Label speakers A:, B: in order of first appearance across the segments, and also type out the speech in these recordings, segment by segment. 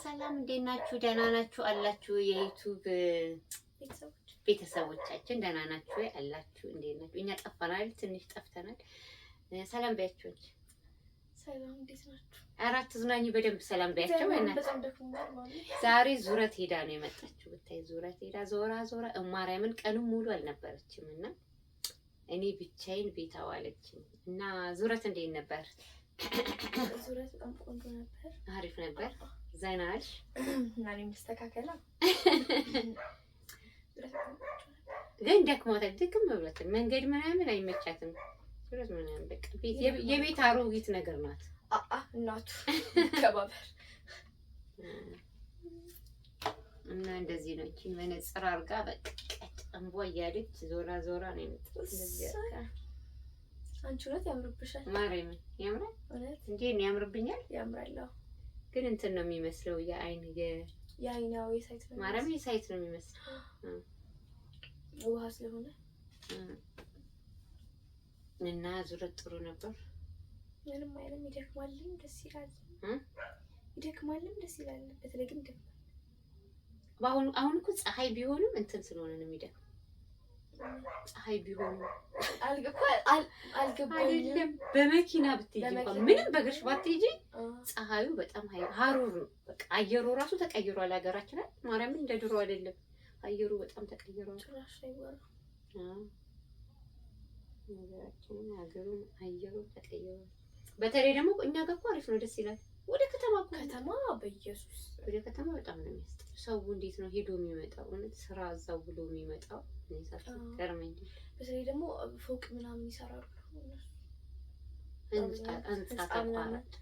A: ሰላም፣ እንዴት ናችሁ? ደህና ናችሁ አላችሁ? የ YouTube ቤተሰቦቻችን ደህና ናችሁ ወይ አላችሁ? እንዴት ናችሁ? እኛ ጠፋናል፣ ትንሽ ጠፍተናል። ሰላም በያቸው።
B: ሰላም፣ እንዴት ናችሁ?
A: አራት ዝናኝ በደንብ ሰላም በያቸው።
B: በጣም ደክሞኛል ማለት።
A: ዛሬ ዙረት ሄዳ ነው የመጣችው። ብታይ ዙረት ሄዳ ዞራ ዞራ ማርያምን ቀኑን ሙሉ አልነበረችም እና እኔ ብቻዬን ቤት አዋለችኝ። እና ዙረት እንዴት ነበር?
B: ዙረት በጣም ቆንጆ ነበር።
A: አሪፍ ነበር። ዘና አልሽ?
B: እና እኔም ልስተካከላ።
A: ግን ደክሟታል። ድክም ብሏታል። መንገድ ምናምን አይመቻትም። ዙረት ምናምን በቃ የቤት አሮጊት ነገር ናት።
B: እናቱ ከባበር።
A: እና እንደዚህ ነው። እቺ መነጽር አድርጋ በቃ ቀጥ እንቧ እያለች ዞራ ዞራ ነው የመጣችው። እንደዚህ አድርጋ።
B: አንቺ እውነት ያምርብሻል።
A: ማርያምን ያምራል።
B: እውነት።
A: እንዴ ነው ያምርብኛል?
B: ያምራል።
A: ግን እንትን ነው የሚመስለው የአይን
B: የአይናው የ sight ነው።
A: ማርያምን የ sight ነው የሚመስለው።
B: ውሃ ስለሆነ።
A: እና ዙረት ጥሩ ነበር።
B: ምንም አይልም። ይደክማልም ደስ ይላል። ይደክማልም ደስ ይላል። በተለይ ግን ይደክማል።
A: በአሁኑ አሁን እኮ ፀሐይ ቢሆንም እንትን ስለሆነ ነው የሚደክመው። ፀሐይ ቢሆንም
B: አልገባኝም።
A: አይደለም፣ በመኪና ብትሄጂ እንኳን ምንም በእግርሽ ባትሄጂ ፀሐዩ በጣም ሀሩር ነው። በቃ አየሩ ራሱ ተቀይሯል። ሀገራችን ላይ ማርያምን እንደ ድሮ አይደለም። አየሩ በጣም ተቀይሯል።
B: ጭራሽ አይወራም።
A: ሀገራችንን ሀገሩን አየሩ ተቀይሯል። በተለይ ደግሞ እኛ ጋር እኮ አሪፍ ነው፣ ደስ ይላል። ወደ ከተማ እኮ
B: ከተማ በኢየሱስ።
A: ወደ ከተማ በጣም ነው የሚያስጠላው። ሰው እንዴት ነው ሄዶ የሚመጣው? እውነት ስራ እዛው ብሎ የሚመጣው እኔ ሳስብ ገርመኛል።
B: በተለይ ደግሞ ፎቅ ምናምን ይሰራሉ እነሱ።
A: ህንጻ ተቋራጭ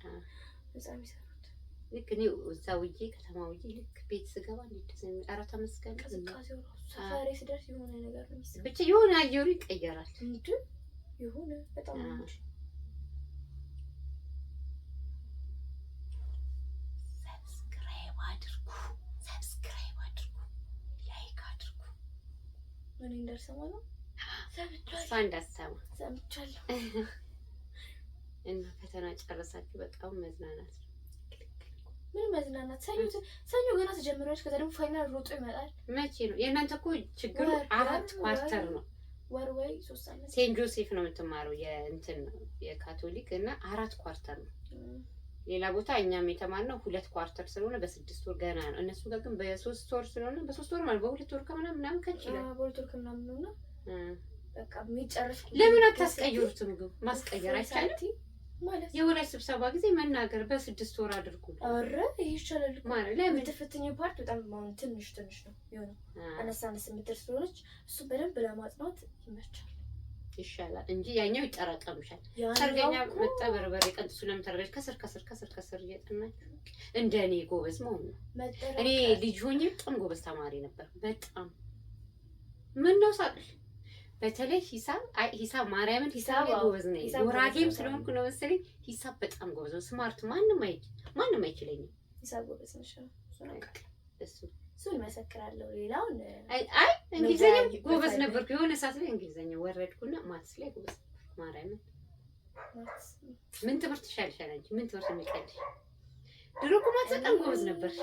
B: ህንጻ የሚሰሩት።
A: ልክ እኔ እዛ ውዬ ከተማ ውዬ ልክ ቤት ስገባ እንዴት ደስ የሚል፣ ኧረ ተመስገን።
B: ቅዝቃዜው ራሱ ሰፈሬ ስደርስ የሆነ ነገር ነው የሚሰማው።
A: ብቻ የሆነ አየሩ ይቀየራል።
B: ምንድን የሆነ በጣም ነው እንጂ።
A: Subscribe አድርጉ፣ subscribe አድርጉ፣ like አድርጉ።
B: እኔ እንዳልሰማ ነው።
A: እሷ እንዳትሰማ።
B: ሰምቻለሁ።
A: እና ፈተና ጨረሳችሁ፣ በጣም መዝናናት ነው።
B: ምን መዝናናት? ሰኞ ሰኞ ገና ትጀምሪያለሽ። ከዛ ደግሞ final ሮጦ ይመጣል።
A: መቼ ነው የእናንተ? እኮ ችግሩ አራት quarter ነው።
B: ወር ወይ 3 ሳምንት።
A: ሴንት ጆሴፍ ነው የምትማረው፣ የእንትን ነው የካቶሊክ እና 4 quarter ነው። ሌላ ቦታ እኛም የተማርነው 2 quarter ስለሆነ በ6 ወር ገና ነው። እነሱ ጋር ግን በ3 ወር ስለሆነ በ3 ወር ማለት በ2 ወር ከምናምን ምናምን ከች ይላል።
B: በ2 ወር ከምናምን ነው እና በቃ የሚጨርስ
A: ለምን አታስቀይሩትም? ግን ማስቀየር አይቻልም?
B: ማለት
A: የወላጅ ስብሰባ ጊዜ መናገር በ6 ወር አድርጉ።
B: ኧረ ይሄ ይሻላል እኮ።
A: ማለት ለምን?
B: የምትፈተኘው part በጣም አሁን ትንሽ ትንሽ ነው የሆነው፣ አነስ አነስ የምትል ስለሆነች እሱ በደንብ ለማጥናት ይመቻል።
A: ይሻላል እንጂ ያኛው ይጠራቀምሻል።
B: ያኛው
A: ሰርገኛ
B: እኮ
A: መጣ በርበሬ ቀንጥሱ ለምን ታደርጋለች? ከስር ከስር ከስር ከስር እየጠናችሁ እንደ እኔ ጎበዝ መሆን ነው።
B: መጠራቀም።
A: እኔ ልጅ ሆኜ በጣም ጎበዝ ተማሪ ነበር። በጣም። ምን ነው ሳቅሽ? በተለይ ሂሳብ፣ አይ ሂሳብ ማርያምን ሂሳብ ላይ
B: አዎ፣
A: ጎበዝ ነኝ።
B: ሂሳብ ጎበዝ
A: ጉራጌም
B: ነበር።
A: ስለሆንኩ ነው መሰለኝ ሂሳብ በጣም ጎበዝ ነው። Smart ማንም አይችለኝም።
B: ሂሳብ ጎበዝ ነሽ። አዎ፣ እሱን አውቃለሁ።
A: እሱ
B: እሱን እመሰክራለሁ። ሌላውን
A: አይ አይ እንግሊዘኛ
B: መወያይበት
A: ጎበዝ
B: አለ።
A: ነበርኩ። የሆነ ሰዓት ላይ እንግሊዘኛ ወረድኩና maths ላይ ጎበዝ ነበርኩ። ማርያምን።
B: Maths
A: ምን ትምህርት ይሻልሻል አንቺ? ምን ትምህርት የሚቀልሽ? ድሮ እኮ maths በጣም ጎበዝ ነበርሽ።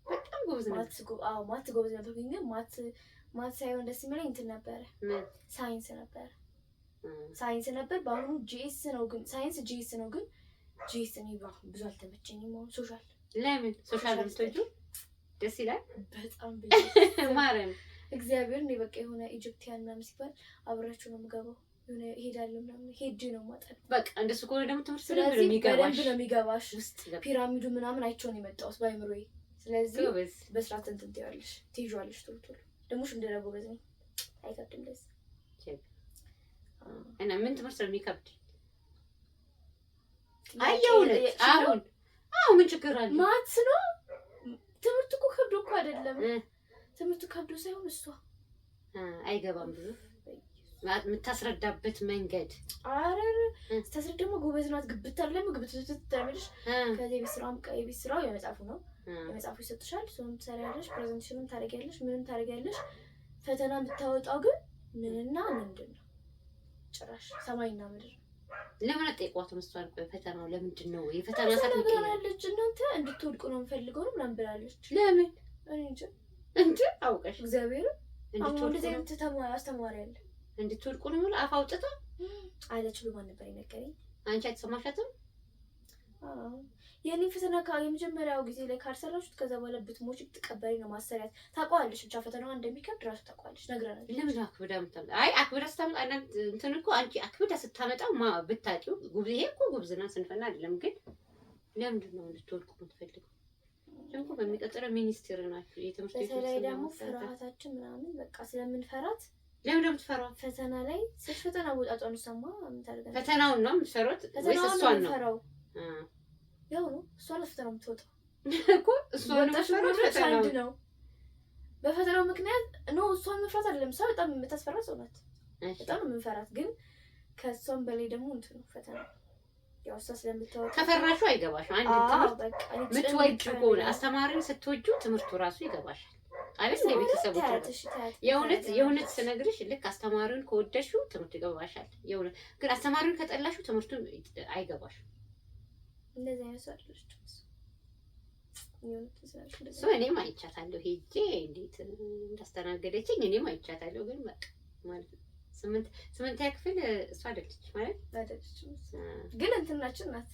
A: በጣም ጎበዝ ነበር።
B: አዎ maths ጎበዝ ነበርኩኝ። ግን maths ሳይሆን ደስ የሚለኝ እንትን ነበረ።
A: ምን?
B: ሳይንስ ነበረ። ሳይንስ ነበር። በአሁኑ GS ነው ግን ሳይንስ GS ነው ግን GS እኔ በአሁኑ ብዙ አልተመቸኝም። አሁን social
A: ለምን social የምትወጂው? ደስ ይላል።
B: በጣም።
A: ማርያም።
B: እግዚአብሔር እኔ በቃ የሆነ Egyptian ምናምን ሲባል አብሬያቸው ነው የምገባው። የሆነ እሄዳለሁ ምናምን ሄጄ ነው የማጠናው።
A: በቃ እንደሱ ከሆነ ደግሞ ትምህርት በደንብ ነው
B: ስለዚህ
A: የሚገባሽ።
B: በደንብ ነው የሚገባሽ።
A: ውስጥ ገባ።
B: ፒራሚዱ ምናምን አይቼው ነው የመጣሁት በአይምሮዬ። ስለዚህ
A: ጎበዝ።
B: በስርዓት እንትን ትይዋለሽ፣ ትይዣለሽ ቶሎ ቶሎ። ደግሞ ሽምደዳ ጎበዝ ነኝ፣ አይከብድም ለዛ።
A: እና ምን ትምህርት ነው የሚከብድ? አይ የእውነት አሁን አሁን ምን ችግር አለ?
B: Maths ነው። ትምህርቱ እኮ ከብዶ እኮ አይደለም። ትምህርቱ ከብዶ ሳይሆን እሷ
A: አይገባም ብዙ የምታስረዳበት መንገድ።
B: አረ ስታስረዳ ደግሞ ጎበዝ ናት። ግብት አይደለም ግብት ትታሚልሽ። ከዚህ የቤት ስራውም የቤት ስራው የመጽሐፉ ነው። የመጽሐፉ ይሰጥሻል። እሱንም ትሰሪያለሽ፣ presentation ም ታደርጊያለሽ፣ ምንም ታደርጊያለሽ። ፈተና የምታወጣው ግን ምንና ምንድን ነው? ጭራሽ ሰማይና ምድር ነው።
A: ለምን አትጠይቋትም? እሷን ቆይ ፈተናው ለምንድን ነው የፈተና
B: እሷ
A: ሰዓት የሚቀየረው?
B: ነግራናለች። እናንተ እንድትወድቁ ነው የምፈልገው ነው ምናምን ብላለች።
A: ለምን
B: እኔ እንጃ።
A: እንጂ አውቀሽ
B: እግዚአብሔር አሁን
A: እንድትወድቁ
B: እንደዚህ
A: ነው
B: አይነት አስተማሪ አለ
A: እንድትወድቁ ነው ብላ አፍ አውጥታ
B: አለች ብሎ ማን ነበር የነገረኝ?
A: አንቺ አትሰማሻትም?
B: አዎ የኔን ፈተና የመጀመሪያው ጊዜ ላይ ካልሰራችሁት ከዛ በኋላ ብትሞቺ ብትቀበሪ ነው ማሰሪያት። ታውቀዋለች፣ ብቻ ፈተናዋ እንደሚከብድ ራሱ ታውቀዋለች፣ ነግረናለች።
A: ለምን አክብዳ የምታመጣ? አይ አክብዳ ስታመጣ አንዳንድ እንትን እኮ አንቺ አክብዳ ስታመጣው ማ ብታውቂው ጉብዝ ይሄ እኮ ጉብዝና ስንፍና አይደለም። ግን ለምንድን ነው እንድትወድቁ የምትፈልገው? ደግሞ በሚቀጥለው ሚኒስትር ናችሁ የትምህርት ቤቱ
B: በተለይ
A: ስም
B: ደግሞ
A: ለማስተዳደር።
B: ፍርሃታችን ምናምን በቃ ስለምንፈራት
A: ለምን ነው የምትፈሯት?
B: ፈተና ላይ ስልሽ ፈተና አወጣጧን እሷማ ምን ታደርገናለች?
A: ፈተናውን ነው የምትፈሯት ወይስ
B: ፈተናዋን ነው
A: እሷን ነው?
B: የምንፈራው። ያው ነው እሷ ናት ፈተናው የምትወጣው።
A: እኮ እሷን ነው
B: ወጣሽ
A: የምትፈሯት
B: ወረድሽ አንድ
A: ፈተናውን?
B: ነው። በፈተናው ምክንያት no እሷን መፍራት አይደለም። እሷ በጣም የምታስፈራ ሰው ናት።
A: እሺ።
B: በጣም ነው የምንፈራት። ግን ከእሷም በላይ ደግሞ እንትኑ ፈተና ያው እሷ ስለምታወጣ
A: ከፈራሹ አይገባሽም። አንድ
B: አዎ
A: ትምህርት
B: በቃ እኔ
A: የምትወጂው
B: ጭንቅ
A: ከሆነ
B: ነው።
A: አስተማሪን ስትወጂው ትምህርቱ ራሱ ይገባሻል። አቤት የቤተሰቦች
B: ታያት፣ እሺ ታያት፣
A: የእውነት
B: ታያት።
A: የእውነት ስነግርሽ ልክ አስተማሪውን ከወደድሽው ትምህርቱ ይገባሻል። የእውነት ግን አስተማሪውን ከጠላሽው ትምህርቱ አይገባሽም።
B: እንደዚህ አይነት ሰው አይደለችም እሷ። የእውነት ስነግርሽ እንደዚህ
A: እሱ እኔም አይቻታለሁ ሄጄ እንዴት እንዳስተናገደችኝ እኔም አይቻታለሁ። ግን በቃ ማለት ነው ስምንተኛ ክፍል እሷ አይደለች ማለት
B: አይደለችም እሷ። ግን እንትናችን ናት።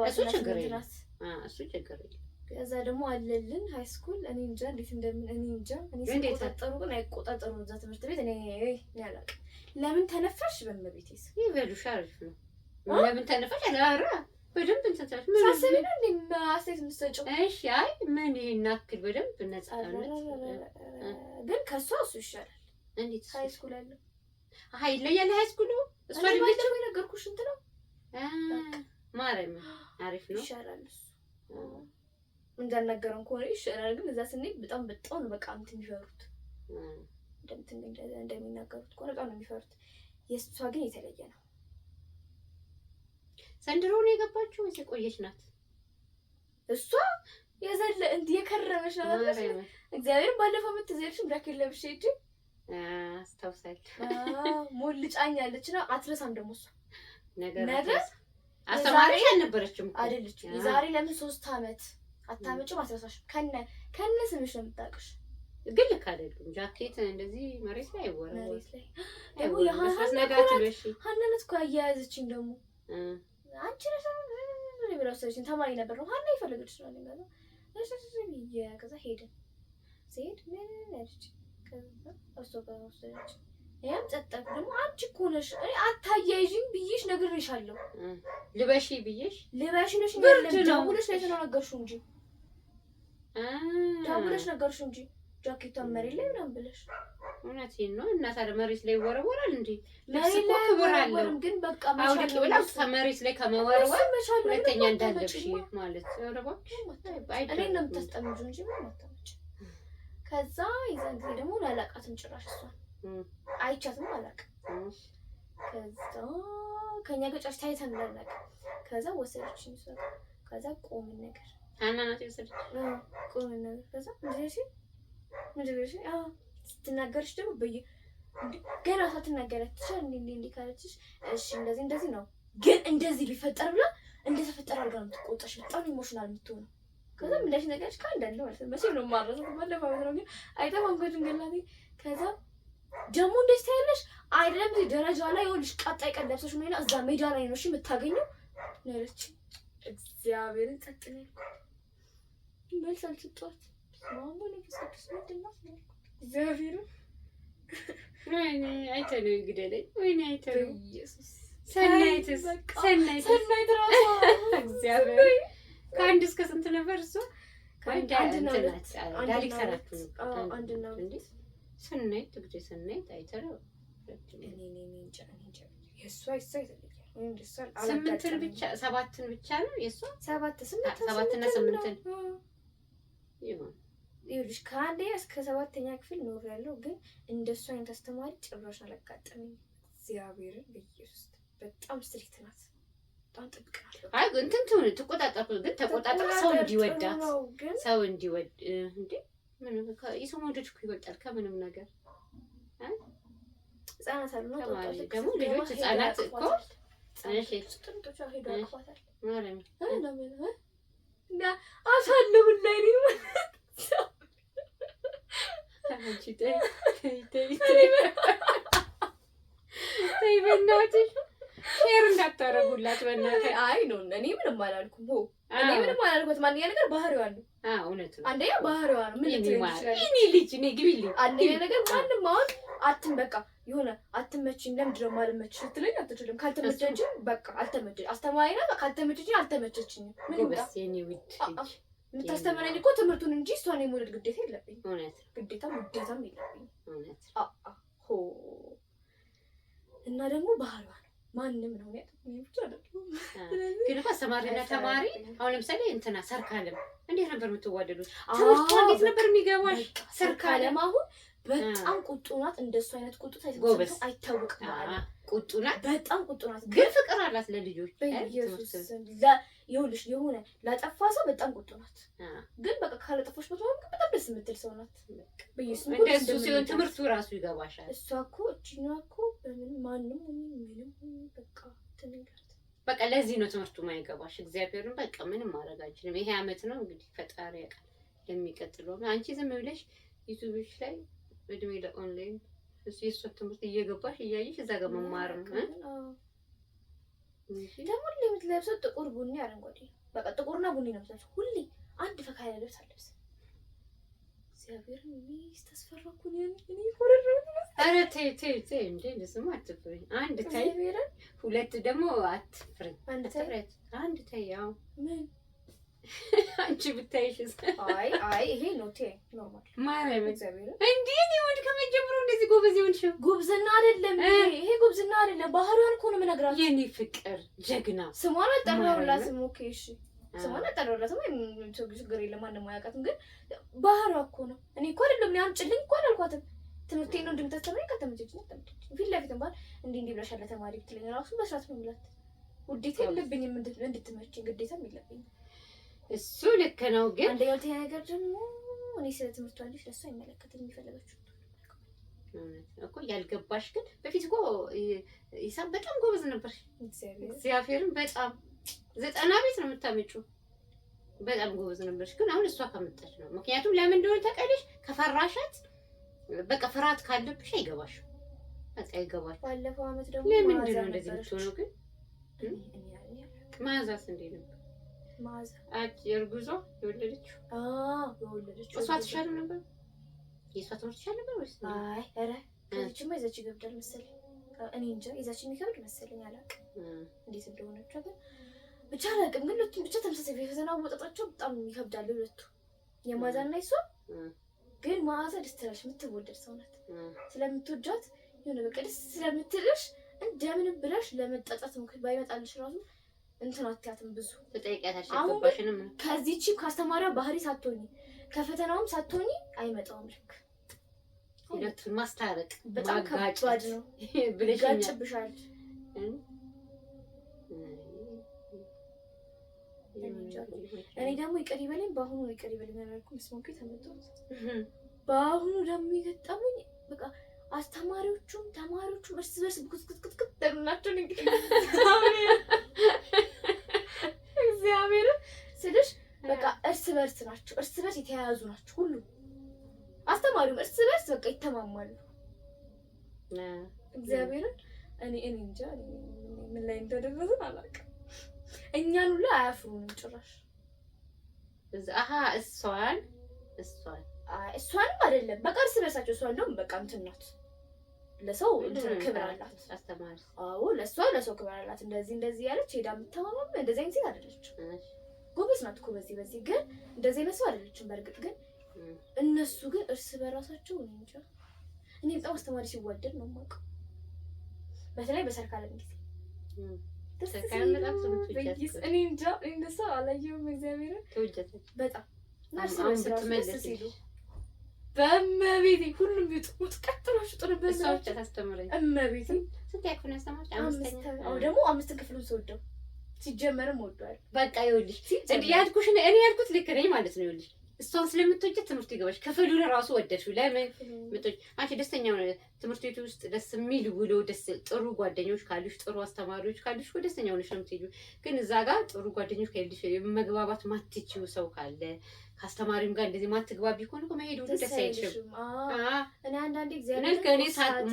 A: እሱ
B: ሰባትና
A: ችግር
B: ስምንት
A: የለም።
B: ናት።
A: እሱ ችግር የለም።
B: ከዛ ደግሞ አለልን high school። እኔ እንጃ እንዴት እንደምን እኔ እንጃ። እኔ
A: እንዴት?
B: ሲቆጣጠሩ ግን አይቆጣጠሩም እዛ ትምህርት ቤት። እኔ እኔ አላውቅም ለምን ተነፋሽ በእመቤቴ ስም።
A: ይበሉሽ አሪፍ ነው። ለምን ተነፋሽ? ኧረ በደንብ እንትን ትላለች። ምን
B: ሳስቢ ነው እንዴ አስተያየት የምትሰጪው?
A: እሺ አይ ምን ይሄን ያክል በደንብ ነፃነት
B: ግን ከእሷ እሱ ይሻላል።
A: እንዴት
B: high school ያለው
A: አሀ ይለያል። high school ኡ እሷ
B: እኔ
A: አይደለችም።
B: ባለፈው የነገርኩሽ እንትን ነው
A: ማርያም አሪፍ ነው።
B: ይሻላል እሱ እንዳናገረን ከሆነ ይሻላል። ግን እዛ ስንሄድ በጣም በጣም ነው በቃ እንትን የሚፈሩት እንደሚናገሩት ከሆነ በጣም ነው የሚፈሩት። የእሷ ግን የተለየ ነው።
A: ዘንድሮ ነው የገባችው ወይስ የቆየች ናት?
B: እሷ የዘለ እንዲህ የከረመች ናት።
A: ማርያም
B: እግዚአብሔርን ባለፈው የምትዘልሽም ጃኬት ለብሼ ሂጅ
A: አስታውሳለሁ።
B: ሞልጫኛለች እና አትረሳም ደግሞ እሷ
A: ነገር
B: ነገ
A: አስተማሪሽ አልነበረችም እኮ
B: አይደለችም። የዛሬ ለምን 3 ዓመት አታመጭም? አትረሳሽም። ከነ ስምሽ ነው የምታውቅሽ።
A: ግን ልክ አይደሉም። ጃኬት እንደዚህ መሬት ላይ አይወረወርም።
B: መሬት ላይ ደግሞ
A: አይወረወርም።
B: የሀና
A: ነገር ትበሺ
B: ሀና ናት እኮ ያያያዘችኝ ደግሞ አንቺ ነሽ ብላ ወሰደችኝ። ተማሪ ነበር ነው ሀና የፈለገች ነው አለኝ። ከዛ እሺ ብዬ ከዛ ሄድን። ስሄድ ምን አለች። ከዛ እሷ ጋር ወሰደች። ያም ጸጥ አልኩ። ደግሞ አንቺ እኮ ነሽ እኔ አታያይዥኝ ብዬሽ ነግሬሻለሁ።
A: ልበሺ ብዬሽ
B: ልበሺ ነሽ
A: ብርድ
B: ያለም
A: ነው።
B: ደውለሽ ነው የተናገርሽው እንጂ ደውለሽ ነገርሽው እንጂ ጃኬቷን መሬት ላይ ምናምን ብለሽ
A: እውነቴን ነው። እና ታዲያ መሬት ላይ ይወረወራል እንዴ? ልብስ
B: መሬት
A: እኮ
B: ላይ
A: ክብር አለው።
B: አይወረወርም፣ ግን በቃ
A: አውልቂ ብላ መሬት ላይ ከመወርወር
B: መቻል ነው።
A: ሁለተኛ
B: ምንም
A: እንዳለብሽ
B: አታመጪማ።
A: ማለት ኧረ እባክሽ
B: እኔን ነው የምታስጠምጂው እንጂ ምንም አታመጪም። ከዛ የዛን ጊዜ ደግሞ አላውቃትም ጭራሽ እሷን አይቻትም አላውቅም። ከዛ ከኛ ጋር ጭራሽ ታይተን አናውቅም። ከዛ ወሰደችኝ እሷ ጋር። ከዛ ቆምን ነገር
A: ሀና ናት የወሰደችሽ?
B: አዎ ቆምን ነገር። ከዛ ምንድን ነው ምንድን ነው አዎ ስትናገርሽ ደግሞ በየ እንዴ ገና ሳትናገር ትችል እንዴ እንዴ እንዴ ካለችሽ እሺ እንደዚህ እንደዚህ ነው ግን እንደዚህ ቢፈጠር ብላ እንደተፈጠረ አድርጋ ነው የምትቆጣሽ። በጣም emotional የምትሆነው። ከዛ ምላሽ ነገርሽ ከአንዳንድ ማለት ነው መቼም ነው የማረሳት ባለፈው ዓመት ነው ግን አይጠፋም ከጭንቅላቴ። ከዛ ደግሞ እንደዚህ ታያለሽ አይደለም እዚህ ደረጃ ላይ ይኸውልሽ ቀጣይ ቀን ለብሰሽ ነው እዛ ሜዳ ላይ ነው እሺ የምታገኘው ነው ያለችኝ። እግዚአብሔርን ጸጥ ነው ያልኩት። መልስ አልሰጠኋት። በስመ አብ ወመንፈስ ቅዱስ ምንድን ነው ያልኩት። እግዚአብሔርን
A: ወይኔ አይተነው ይግደለኝ። ወይኔ አይተነው
B: በኢየሱስ
A: ሰናይትስ
B: በቃ
A: ሰናይትስ
B: ሰናይት ራሷ
A: እግዚአብሔር ከአንድ እስከ ስንት ነበር እሷ?
B: ከአንድ አንድና ሁለት አንድና
A: ዳይሬክተራችሁ
B: ሁለት።
A: ነበር።
B: አዎ፣ አንድና ሁለት።
A: እንዴ ሰናይት ጊዜ ሰናይት አይተነው
B: እኔ እኔ እኔ እንጃ እኔ እንጃ የእሷ የእሷ የተለየ ነው። እኔ እንደሷ
A: ስምንትን
B: አላጋጠመኝም።
A: ብቻ ሰባትን ብቻ ነው የእሷ
B: ሰባት ስምንት
A: ሰባትና
B: ስምንትን
A: ስምንትን
B: ነው።
A: ይሁን
B: ይኸውልሽ ከአንደኛ እስከ ሰባተኛ ክፍል ኖር ያለው ግን እንደሱ አይነት አስተማሪ ጭራሽ አላጋጠመኝም። እግዚአብሔርን በኢየሱስ በጣም strict ናት። በጣም ጥብቅ ናት። በቃ
A: አይ እንትን ትሁን ትቆጣጠር፣ ግን ተቆጣጥራ ሰው
B: ተቆጣጠር ጥሩ
A: እንዲወዳት
B: ነው ግን
A: ሰው እንዲወድ እንዴ ምን የሰው መውደድ እኮ ይበልጣል ከምንም ነገር።
B: ህጻናት አሉና
A: ተማሪ
B: ተወጣቶች
A: ደግሞ
B: ስትገባ
A: ልጆች
B: ሄዳ
A: ህጻናት እኮ
B: ያቅፏታል። ጥንጦቿ ሄዶ አቅፏታል። እና አሳለሁን ላይ
A: ተይ በእናትሽ share እንዳታረጉላት በእናትሽ።
B: አይ ነው እኔ ምንም አላልኩም። እኔ ምንም አላልኳትም። አንደኛ ነገር ባህሪዋ ነው።
A: እውነት ነው።
B: አንደኛ ባህሪዋ ነው። ምን
A: እኔ ልጅ እኔ ግቢልኝ።
B: አንደኛ ነገር ማንም አሁን አትን በቃ የሆነ አትመችኝ፣ ለምንድን ነው የማልመችሽ ልትለኝ አትችልም። ካልተመቸችኝ በቃ አልተመቸኝ፣ አስተማሪ ናት። ካልተመቸችኝ አልተመቸችኝም። ምን ይምጣ የምታስተምረኝ እኮ ትምህርቱን እንጂ እሷን የመውደድ ግዴታ የለብኝም። ግዴታም ውዴታም የለብኝም። እና ደግሞ ባህሏ ነው። ማንም ነው ብቻ
A: ግን እኮ አስተማሪና ተማሪ አሁን ለምሳሌ እንትና ሰርካለም እንዴት ነበር የምትዋደዱት? ትምህርቷ እንዴት ነበር የሚገባሽ?
B: ሰርካለም አሁን በጣም ቁጡ ናት። እንደሱ አይነት ቁጡ አይታወቅም።
A: ቁጡ ናት፣
B: በጣም ቁጡ ናት።
A: ግን ፍቅር አላት ለልጆች።
B: በኢየሱስ ይኸውልሽ፣ የሆነ ላጠፋ ሰው በጣም ቁጡ ናት። ግን በቃ ካላጠፋሽ በጣም ደስ የምትል ሰው ናት።
A: በኢየሱስ እንደሱ ሲሆን ትምህርቱ ራሱ ይገባሻል።
B: እሷ እኮ እችኛዋ እኮ በምን ማንም ምንም በቃ ትንገራት
A: በቃ ለዚህ ነው ትምህርቱ ማይገባሽ። እግዚአብሔርን በቃ ምንም ማድረግ አንችልም። ይሄ አመት ነው እንግዲህ ፈጣሪ ያውቃል። ለሚቀጥለው አንቺ ዝም ብለሽ YouTube ሽ ላይ እድሜ ለኦንላይን እሱ የእሷ ትምህርት እየገባሽ እያየሽ እዛ ጋር መማር ነው።
B: ደግሞ ሁሌ የምትለብሰው ጥቁር፣ ቡኒ፣ አረንጓዴ በቃ ጥቁርና ቡኒ ነው የምትለብሰው ሁሌ። አንድ ፈካ ያለ ልብስ አለብስም። እግዚአብሔርን ሚስ ተስፈራኩኝ። እኔ
A: ኧረ ተይ ተይ ተይ እንዴ እንደዚህማ አትፍሪ። አንድ ተይ፣ ሁለት ደግሞ አትፍሪ። አንድ ተይ። ያው
B: ምን
A: አንቺ ብታይሽስ?
B: አይ አይ ይሄ ነው ቴ normal
A: ማርያም እንዴ እኔ ወድ ከመጀመሩ እንደዚህ ጎበዝ ይሆንሽው?
B: ጉብዝና አይደለም ይሄ ጉብዝና አይደለም። ባህሪዋን እኮ ነው የምነግራችሁ።
A: የኔ ፍቅር ጀግና።
B: ስሟን አልጠራሁላትም። Okay እሺ፣ ስሟን አልጠራሁላትም። ችግር የለም ማንም አያውቃትም። ግን ባህሪዋ እኮ ነው። እኔ እኮ አይደለም እኔ አምጪልኝ እኮ አላልኳትም። ትምህርቴን ነው እንደምታስተምረኝ ከተመቸችኝ አልተመቸችኝ ፊት ለፊት እንኳን እንዲህ እንዲህ ብለሻል ለተማሪ ብትለኝ እራሱ መስራት ነው የምላት። ውዴታ የለብኝም እንድትመቸኝ ግዴታም የለብኝም።
A: እሱ ልክ ነው። ግን
B: አንደኛው ሁለተኛ ነገር ደግሞ እኔ ስለ ትምህርቷ ልጅ ለእሱ አይመለከተኝም። የፈለገችው
A: እኮ ያልገባሽ ግን በፊት እኮ ሂሳብ በጣም ጎበዝ ነበር። እግዚአብሔርን በጣም 90 ቤት ነው የምታመጪው። በጣም ጎበዝ ነበርሽ። ግን አሁን እሷ ከመጣች ነው። ምክንያቱም ለምን እንደሆነ ታውቂያለሽ? ከፈራሻት በቃ ፍርሃት ካለብሽ አይገባሽም። በቃ አይገባሽም።
B: ባለፈው አመት ደግሞ
A: ለምንድን ነው እንደዚህ የምትሆነው? ግን መዓዛስ እንዴት ነበር?
B: መዓዛ
A: እርጉዟ የወለደችው
B: የወለደችው
A: እሷ ትሻለው ነበር? የእሷ ትምህርት ትሻል ነበር ወይስ?
B: አይ ኧረ ከዚችማ የዛች ይከብዳል መሰለኝ። እኔ እንጃ የዛች የሚከብድ መሰለኝ። አላውቅም እንዴት እንደሆነ ብቻ ግን ብቻ አላውቅም። ግን ሁለቱም ብቻ ተመሳሳይ የፈተና አወጣጣቸው በጣም ይከብዳል ሁለቱ የመዓዛና የእሷ። ግን መዓዛ ደስ ትላለች፣ የምትወደድ ሰው ናት። ስለምትወጃት የሆነ በቃ ደስ ስለምትልሽ እንደምንም ብለሽ ለመጣጣት ባይመጣልሽ ራሱ እንትን አትያትም ብዙ
A: ትጠይቂያታለሽ። አልገባሽንም
B: ከዚህቺም ካስተማሪዋ ባህሪ ሳትሆኚ ከፈተናውም ሳትሆኚ አይመጣውም። ልክ
A: ሁለቱን ማስታረቅ
B: በጣም ከባድ ነው
A: ብለሽ
B: ይጋጭብሻል። እኔ ደግሞ ይቅር ይበለኝ በአሁኑ ይቅር ይበለኝ አላልኩም። ስሞኬ ተመጣሁት። በአሁኑ ደግሞ የገጠሙኝ በቃ አስተማሪዎቹም ተማሪዎቹም እርስ በርስ ብኩትኩትኩት ናቸው። እንግዲህ እግዚአብሔር ስልሽ በቃ እርስ በርስ ናቸው፣ እርስ በርስ የተያያዙ ናቸው። ሁሉ አስተማሪውም እርስ በርስ በቃ ይተማማሉ። እግዚአብሔርን እኔ እኔ እንጃ ምን ላይ እንደደረስን አላውቅም። እኛን ሁሉ አያፍሩንም ጭራሽ።
A: አሀ እሷን እሷን
B: እሷንም አይደለም በቃ እርስ በርሳቸው። እሷ እንደውም በቃ እንትን ናት፣ ለሰው እንትን ክብር አላት።
A: አስተማሪ
B: አዎ፣ ለእሷ ለሰው ክብር አላት። እንደዚህ እንደዚህ ያለች ሄዳ የምታማማም እንደዚህ አይነት ሴት አይደለችም። ጎበዝ ናት እኮ በዚህ በዚህ ግን እንደዚህ አይነት ሰው አይደለችም። በእርግጥ ግን እነሱ ግን እርስ በራሳቸው እኔ እንጃ። እኔ በጣም አስተማሪ ሲዋደድ ነው የማውቀው፣ በተለይ በሰርካለም ጊዜ እኔ እንጃ እንደሱ አላየሁም። እግዚአብሔርን በጣም እና እርስ በርስ ራሱ ደስ ሲሉ በእመቤቴ ሁሉም ቢውጡ ውጥ ቀጥሎሽ ጥሩ እመቤቴ
A: ስንት ያክፍል ያስተማረች? አምስተኛ
B: ደግሞ አምስት ክፍሉን ስወደው ሲጀመርም ወደዋል።
A: በቃ ይኸውልሽ ያልኩሽ እኔ ያልኩት ልክ ነኝ ማለት ነው። ይኸውልሽ እሷን ስለምትወጂት ትምህርቱ ይገባሽ። ክፍሉን ራሱ ወደድሽው። ለምን ምትወጂ አንቺ ደስተኛ ሆነ ትምህርት ቤቱ ውስጥ ደስ የሚል ውሎ፣ ደስ ጥሩ ጓደኞች ካሉሽ፣ ጥሩ አስተማሪዎች ካሉሽ እኮ ደስተኛ ሆነሽ ነው የምትሄጂው። ግን እዛ ጋር ጥሩ ጓደኞች ከሌሉሽ፣ መግባባት ማትችይው ሰው ካለ፣ ከአስተማሪም ጋር እንደዚህ ማትግባቢ ከሆነ እኮ መሄድ ሁሉ ደስ አይልሽም።
B: አይልሽም። አዎ። እኔ አንዳንዴ እግዚአብሔር
A: ከእኔ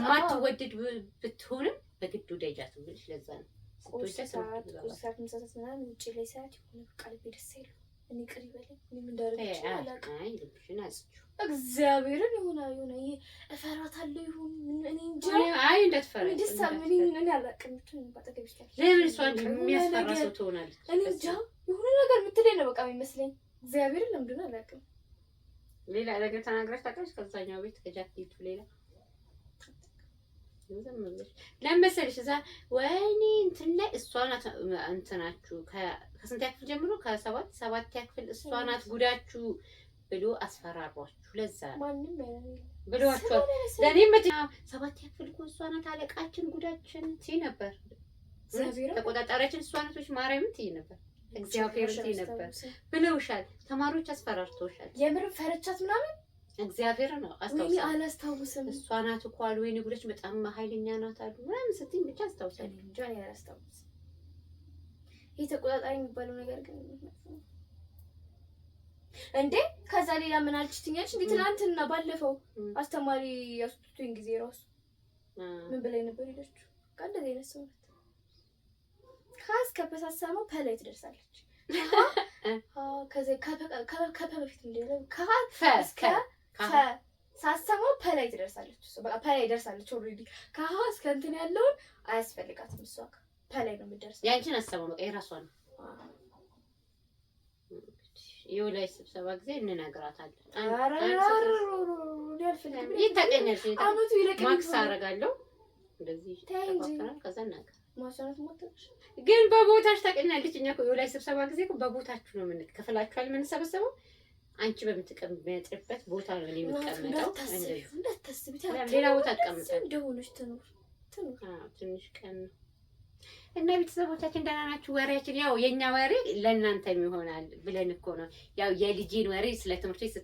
A: ማትወደድ ብትሆንም በግድ ወደጃት ብልሽ ለዛ ነው።
B: ቁርስ
A: ስትወጃት
B: ሰዓት
A: ትምህርቱ
B: ቁርስ
A: ይገባል።
B: ሰዓት፣ ምሳ ሰዓት ምናምን ውጭ ላይ ሰዓት የሆነ በቃ ልቤ ደስ አይልም። እኔ ቅር ይበለኝ እኔ ምን እንዳደረገች አላውቅም።
A: አይ ልብሽን አጽጂው።
B: እግዚአብሔርን የሆነ የሆነ ይሄ እፈራታለሁ ይሁን ምን እኔ እንጃ።
A: አይ እንዳትፈራ፣
B: እኔ ደስ ምን እኔ አላውቅም። ብቻ ባጠገብሽ ላይ
A: ለምን እሷ እንዲህ
B: የሆነ
A: የሚያስፈራ
B: ነገር
A: ሰው ትሆናለች?
B: እኔ እንጃ የሆነ ነገር የምትለኝ ነው በቃ የሚመስለኝ። እግዚአብሔርን ለምንድን ነው አላውቅም።
A: ሌላ ነገር ተናግረሽ ታውቂያለሽ? ከዛኛው ቤት ከጃኬቱ ሌላ ዝም ብለሽ ለምን መሰለሽ እዛ ወይኔ እንትን ላይ እሷ ናት እንትናችሁ ከስንተኛ ክፍል ጀምሮ ከሰባት ክፍል እሷ ናት ጉዳችሁ ብሎ አስፈራሯችሁ። ለዛ ነው
B: ማንም ያለን የለም።
A: ብለዋችኋል።
B: ስለ
A: ለእኔ ሰባት ክፍል እኮ እሷ ናት አለቃችን ጉዳችን ትይ ነበር።
B: እግዚአብሔርን
A: ተቆጣጣሪያችን እሷ ናት ብለሽ ማርያምን ትይ ነበር። እግዚአብሔርን ትይ ነበር ብለውሻል። ተማሪዎች አስፈራርተውሻል።
B: የምርም ፈረቻት ምናምን።
A: እግዚአብሔር ነው
B: ወይኔ
A: አስታውሳለሁ።
B: አላስታውስም።
A: እሷ ናት እኮ አሉ። ወይኔ ጉዳችን በጣም ኃይለኛ ናት አሉ ምናምን ስትይኝ ብቻ አስታውሳለሁ።
B: እኔ እንጃ እኔ አላስታውስም። ይህ ተቆጣጣሪ የሚባለው ነገር ግን እንዴ ከዛ ሌላ ምን አልች ትኛለች እንዴ? ትናንትና ባለፈው አስተማሪ ያስቱኝ ጊዜ ራሱ ምን ብላኝ ነበር ሄደችው? በቃ እንደዚህ አይነት ሰው ናት። ከሀ እስከ ፐ ሳትሰማው ፐ ላይ ትደርሳለች። ከ ከፐ በፊት እንደ ከሀ
A: ፈ
B: እስከ ፈ ሳትሰማው ፐ ላይ ትደርሳለች። እሷ በቃ ፐ ላይ ደርሳለች already። ከሀ እስከ እንትን ያለውን አያስፈልጋትም። እሷ ፐ ላይ ነው የምትደርሰው።
A: ያንቺን አሰማው በቃ የራሷ ነው። የወላጅ ስብሰባ ጊዜ እንነግራታለን።
B: ኧረ አልፈልግም።
A: ይህ ታውቂኛለሽ።
B: አመቱ ይለቅ
A: ማክስ አደርጋለሁ እንደዚህ
B: ተይ እንጂ።
A: ተፋፍረን ከዛ እናገር
B: ማሰራት ሞተሽ
A: ግን በቦታሽ ታውቂኛለች። እኛ እኮ የወላጅ ስብሰባ ጊዜ እኮ በቦታችሁ ነው ምን ክፍላችኋል የምንሰበሰበው። አንቺ በምትቀመጥበት ቦታ ነው እኔ የምቀመጠው።
B: እንዳታስቢ እንዳታስቢ፣
A: ሌላ ቦታ አቀምጣለሁ።
B: እንደሆነች ትኑር ትኑር።
A: አዎ ትንሽ ቀን ነው። እና ቤተሰቦቻችን ደህና ናችሁ? ወሬያችን ያው የኛ ወሬ ለእናንተም ይሆናል ብለን እኮ ነው። ያው የልጄን ወሬ ስለ ትምህርት ቤት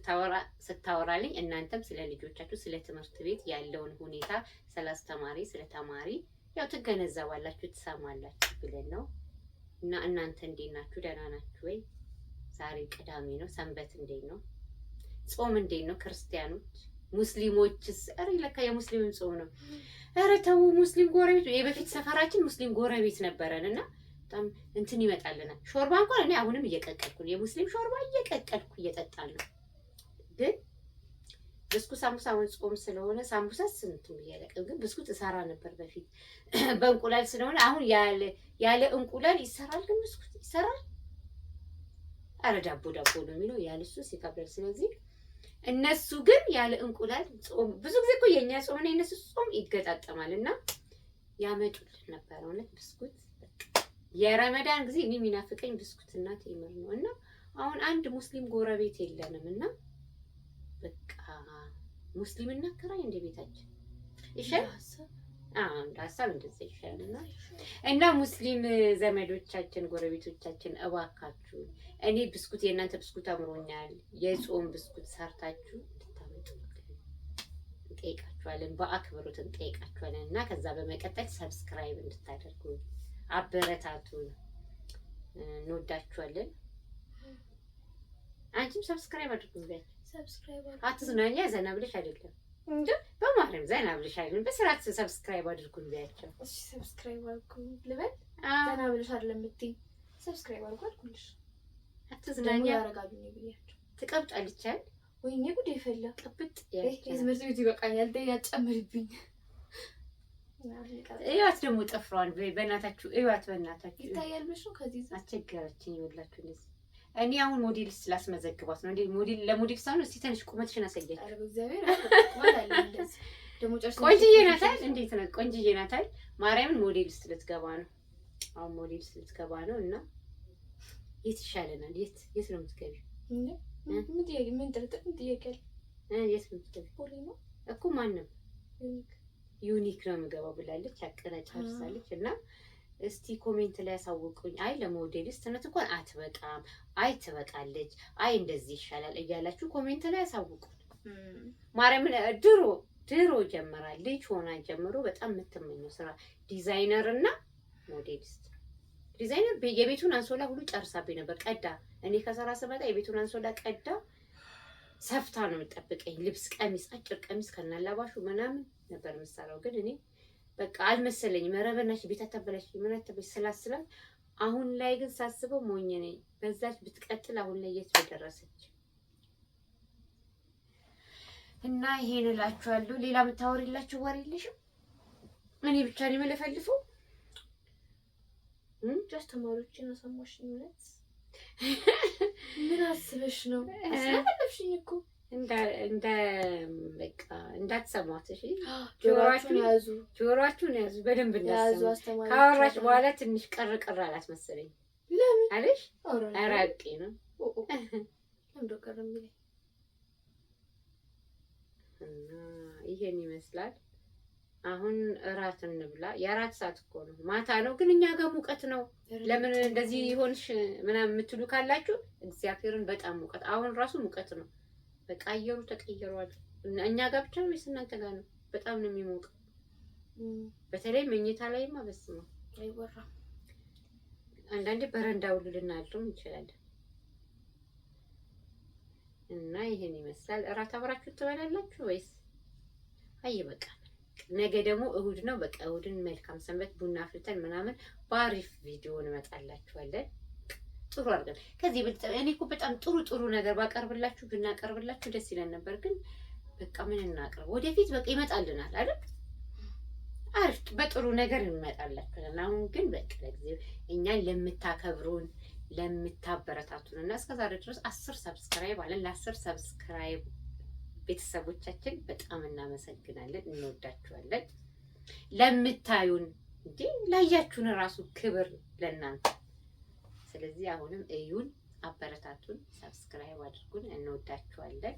A: ስታወራልኝ እናንተም ስለ ልጆቻችሁ ስለ ትምህርት ቤት ያለውን ሁኔታ ስለ አስተማሪ ስለ ተማሪ ያው ትገነዘባላችሁ፣ ትሰማላችሁ ብለን ነው። እና እናንተ እንዴት ናችሁ? ደህና ናችሁ ወይ? ዛሬ ቅዳሜ ነው። ሰንበት እንዴት ነው? ጾም እንዴት ነው? ክርስቲያኖች ሙስሊሞችስ? ኧረ ለካ የሙስሊምም ጾም ነው። ኧረ ተው ሙስሊም ጎረቤት፣ የበፊት ሰፈራችን ሙስሊም ጎረቤት ነበረን እና በጣም እንትን ይመጣልናል። ሾርባ እንኳን እኔ አሁንም እየቀቀልኩ ነው፣ የሙስሊም ሾርባ እየቀቀልኩ እየጠጣን ነው። ግን ብስኩት ሳምቡሳ አሁን ጾም ስለሆነ ሳምቡሳ ስንት እያለቅም፣ ግን ብስኩት እሰራ ነበር በፊት በእንቁላል ስለሆነ አሁን ያለ እንቁላል ይሰራል፣ ግን ብስኩት ይሰራል። ኧረ ዳቦ ዳቦ ነው የሚለው ያለ እሱስ ይከብዳል። ስለዚህ እነሱ ግን ያለ እንቁላል ጾም ብዙ ጊዜ እኮ የእኛ ጾም እና የእነሱ ጾም ይገጣጠማል እና ያመጡልን ነበር። እውነት ብስኩት የረመዳን ጊዜ እኔ የሚናፍቀኝ ብስኩትና ቴምር ነው። እና አሁን አንድ ሙስሊም ጎረቤት የለንም እና በቃ ሙስሊም እናከራይ እንደ ቤታችን ይሻል። አዎ እንደ ሀሳብ እንደዛ ይሻላል። እና ሙስሊም ዘመዶቻችን ጎረቤቶቻችን እባካችሁ እኔ ብስኩት የእናንተ ብስኩት አምሮኛል፣ የጾም ብስኩት ሰርታችሁ እንድታመጡልን እንጠይቃችኋለን፣ በአክብሮት እንጠይቃችኋለን። እና ከዛ በመቀጠል subscribe እንድታደርጉ አበረታቱን። እንወዳችኋለን። አንቺም subscribe አድርጉ።
B: subscribe
A: አትዝናኛ ዘና ብለሽ አይደለም
B: እንዴ?
A: በማርያም ዘና ብለሽ አይደለም፣ በስርዓት subscribe አድርጉ ብያቸው።
B: እሺ subscribe አድርጉ ልበል? ዘና ብለሽ አይደለም የምትይኝ፣ subscribe አድርጉ አልኩልሽ።
A: አትዝናኛ
B: ያደርጋሉ ነው ብያቸው።
A: ትቀብጣለች አይደል?
B: ወይኔ ጉድ ይፈላ።
A: ቅብጥ
B: የትምህርት ቤቱ ይበቃኛል፣ ተይ አትጨምሪብኝ።
A: እዩዋት ደግሞ ጥፍሯን በእናታችሁ እዩዋት፣ በእናታችሁ
B: ይታያል ብለሽ ነው ከዚህ
A: አስቸገረችኝ። ይኸውላችሁ እንደዚህ እኔ አሁን ሞዴል ስላስመዘግባት ነው እንዴ? ሞዴል ለሞዴል ሳይሆን እስቲ ትንሽ ቁመትሽን አሳያችሁ።
B: ኧረ በእግዚአብሔር ቁመት አለ እንደዚህ ደግሞ ጨርሰሽ
A: ቆንጅዬ ናታል። እንዴት ነው ቆንጅዬ ናታል። ማርያምን ሞዴል ልትገባ ነው አሁን ሞዴል ልትገባ ነው። እና የት ይሻለናል? የት የት ነው የምትገቢው?
B: ምን ጥያቄ ምን ጥርጥር ምን ጥያቄ አለ?
A: የት ነው የምትገቢው?
B: ቦሌ ነው
A: እኮ ማንም
B: ዩኒክ
A: ዩኒክ ነው የምገባው ብላለች። አቅዳ ጨርሳለች። እና እስቲ comment ላይ ያሳውቁኝ። አይ ለሞዴሊስትነት እንኳን አትበቃም፣ አይ ትበቃለች፣ አይ እንደዚህ ይሻላል እያላችሁ comment ላይ ያሳውቁን። ማርያምን ድሮ ድሮ ጀምራ ልጅ ሆና ጀምሮ በጣም የምትመኘው ስራ ዲዛይነር እና ሞዴሊስት። ዲዛይነር የቤቱን አንሶላ ሁሉ ጨርሳብኝ ነበር። ቀዳ እኔ ከስራ ስመጣ የቤቱን አንሶላ ቀዳ ሰፍታ ነው የምጠብቀኝ። ልብስ፣ ቀሚስ፣ አጭር ቀሚስ ከናላባሹ ምናምን ነበር የምሰራው። ግን እኔ በቃ አልመሰለኝም። ኧረ በእናትሽ ቤት አታበላሽ፣ ምን አታበላሽ ስላስላት፣ አሁን ላይ ግን ሳስበው ሞኝ ነኝ። በዛች ብትቀጥል አሁን ላይ የት በደረሰች። እና ይሄን እላችኋለሁ። ሌላ የምታወሪላችሁ ወሬ የለሽም? እኔ ብቻ ነው የምለፈልፈው።
B: አስተማሪዎችን አሰማሽኝ። እውነት ምን አስበሽ ነው? አስለፈለፍሽኝ እኮ።
A: እንደ በቃ እንዳትሰሟት እሺ።
B: ጆሮአችሁን ያዙ፣
A: ጆሮአችሁን ያዙ በደንብ
B: ያዙ።
A: እንዳትሰሙ።
B: አስተማሪዎች
A: ካወራሽ በኋላ ትንሽ ቅር ቅር አላት መሰለኝ።
B: ለምን
A: አለሽ?
B: አውራለሁ?
A: ኧረ አውቄ ነው።
B: ኦ ኦ፣ ለምንድን ነው ቅር የሚለኝ?
A: እና ይሄን ይመስላል። አሁን እራት እንብላ። የእራት ሰዓት እኮ ነው፣ ማታ ነው፣ ግን እኛ ጋር ሙቀት ነው። ለምን እንደዚህ ሆንሽ ምናምን የምትሉ ካላችሁ እግዚአብሔርን በጣም ሙቀት፣ አሁን ራሱ ሙቀት ነው። በቃ አየሩ ተቀይሯል። እኛ ጋር ብቻ ነው ወይስ እናንተ ጋር ነው? በጣም ነው የሚሞቀው። በተለይ መኝታ ላይማ በስመ አብ
B: አይወራም።
A: አንዳንዴ በረንዳ ሁሉ ልናድርም እንችላለን። እና ይሄን ይመስላል። እራት አብራችሁ ትበላላችሁ ወይስ? አይ በቃ ነገ ደግሞ እሁድ ነው። በቃ እሁድን መልካም ሰንበት ቡና አፍልተን ምናምን በአሪፍ ቪዲዮ እንመጣላችኋለን። ጥሩ አድርገን ከዚህ ብልጥ እኔ እኮ በጣም ጥሩ ጥሩ ነገር ባቀርብላችሁ ብናቀርብላችሁ ደስ ይለን ነበር። ግን በቃ ምን እናቅርብ? ወደፊት በቃ ይመጣልናል አይደል? አሪፍ በጥሩ ነገር እንመጣላችኋለን። አሁን ግን በቃ ለጊዜው እኛን ለምታከብሩን ለምታበረታቱን እና እስከዛሬ ድረስ 10 subscribe አለን። ለ10 subscribe ቤተሰቦቻችን በጣም እናመሰግናለን፣ እንወዳችኋለን። ለምታዩን እንዴ ላያችሁን ራሱ ክብር ለእናንተ። ስለዚህ አሁንም እዩን፣ አበረታቱን፣ subscribe አድርጉን፣ እንወዳችኋለን።